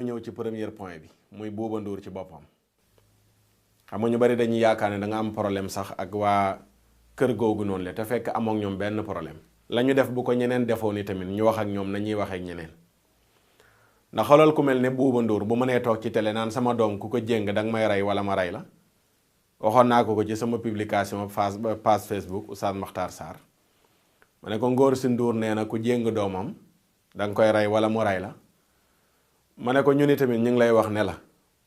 ñëw ci premier point bi muy Bouba Ndour ci boppam xam nga ñu bari dañuy yaakaar ne da nga am problème sax ak waa kër googu noonu la te fekk amook ñoom benn problème la ñu def bu ko ñeneen defoon ni tamit ñu wax ak ñoom nañuy wax ak ñeneen ndax xoolal ku mel ne Bouba Ndour bu mënee toog ci télé naan sama doom ku ko jéng danga may rey wala ma rey la waxoon naa ko ci sama publication page Facebook Oustaz Makhtar Sarr ma ne ko Ngor si Ndour nee na ku jéng doomam danga koy rey wala mu rey la ma ne ko ñu ni tamit ñu ngi lay wax ne la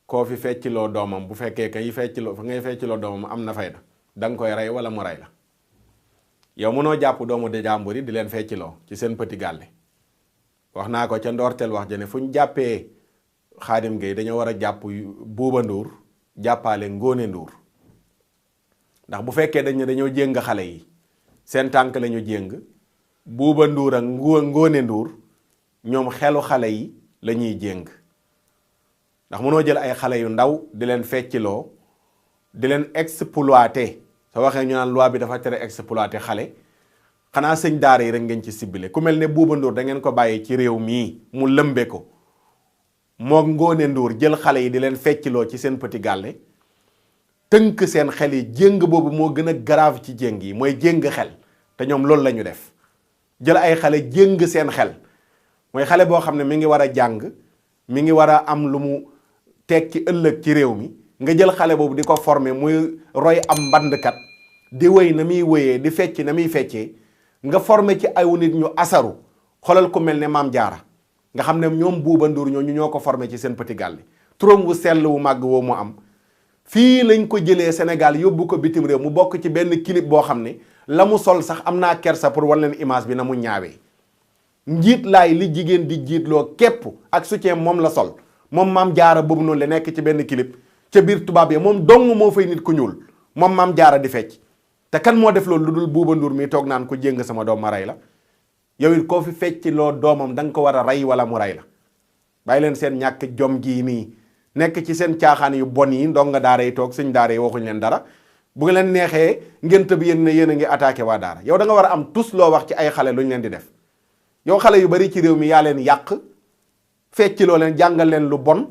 koo fi fecciloo doomam bu fekkee kay ngay fecciloo doomam am na fayda danga koy rey wala mu rey la yow mënoo jàpp doomu de jàmbur yi di leen fecciloo ci seen petit gàlle wax naa ko ca ndoorteel wax ja ne fu ñu jàppee Khadim Gueye dañoo war a jàpp Bouba Ndour jàppaale Ngone Ndour ndax bu fekkee dañoo jéng xale yi seen tànk la ñu jéng Bouba Ndour ak Ngone Ndour ñoom xelu xale yi la ñuy jéng ndax mënoo jël ay xale yu ndaw di leen fecciloo di leen exploité soo waxee ñu naan loi bi dafa tere exploité xale xanaa sëñ daara yi rek ngeen ci ciblé ku mel ne Bouba Ndour da ngeen ko bàyyi ci réew mii mu lëmbe ko moo Ngone Ndour jël xale yi di leen fecciloo ci seen petit gàlle tënk seen xel yi jéng boobu moo gën a grave ci jéng yi mooy jéng xel te ñoom loolu la ñu def jël ay xale jéng seen xel mooy xale boo xam ne mi ngi war a jàng mi ngi war a am lu mu tekki ëllëg ci réew mi nga jël xale boobu di ko former muy roy am mbandkat di wëy na muy wëyee di fecc na muy feccee nga former ci aw nit ñu asaru xolal ku mel ne Maam Jaara nga xam ne ñoom Bouba Ndour ñoo ko former ci seen petit gàlle turam wu sell wu màgg woo mu am fii lañ ko jëlee Sénégal yóbbu ko bitim réew mu bokk ci benn clip boo xam ne la mu sol sax am naa kersa pour wan leen image bi na mu ñaawee njiit laay li jigéen di jiitloo képp ak soutien moom la sol moom Maam Jaara boobu noonu la nekk ci benn clip ca biir tubaab yi moom dong moo fay nit ku ñuul moom Maam Jaara di fecc te kan moo def loolu lu dul Bouba Ndour mi toog naan ko jéng sama doom ma rey la yow it koo fi fecc loo doomam da nga ko war a rey wala mu rey la bàyyi leen seen ñàkk jom gii nii nekk ci seen caaxaan yu bon yi ndonga daara yi toog sëñ daara yi waxuñ leen dara bu leen neexee ngeen tëb yéen ne yéen a ngi attaqué waa daara yow da nga war a am tus loo wax ci ay xale lu ñu leen di def yow xale yu bari ci réew mi yaa leen yàq fecc loo leen jàngal leen lu bon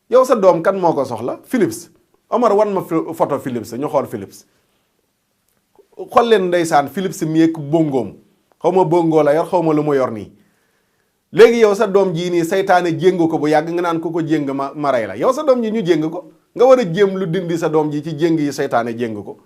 yow sa doom kan moo ko soxla Philips Omar wan ma photo Philips ñu xool Philips xool leen ndeysaan Philips mi yëg bongoom xaw ma bongoo la yor xaw ma lu mu yor nii léegi yow sa doom jii nii saytaane jéng ko bu yàgg nga naan ko jéng ma rey la yow sa doom ji ñu jéng ko nga war a jéem lu dindi sa doom ji ci jéng yi saytaane jéng ko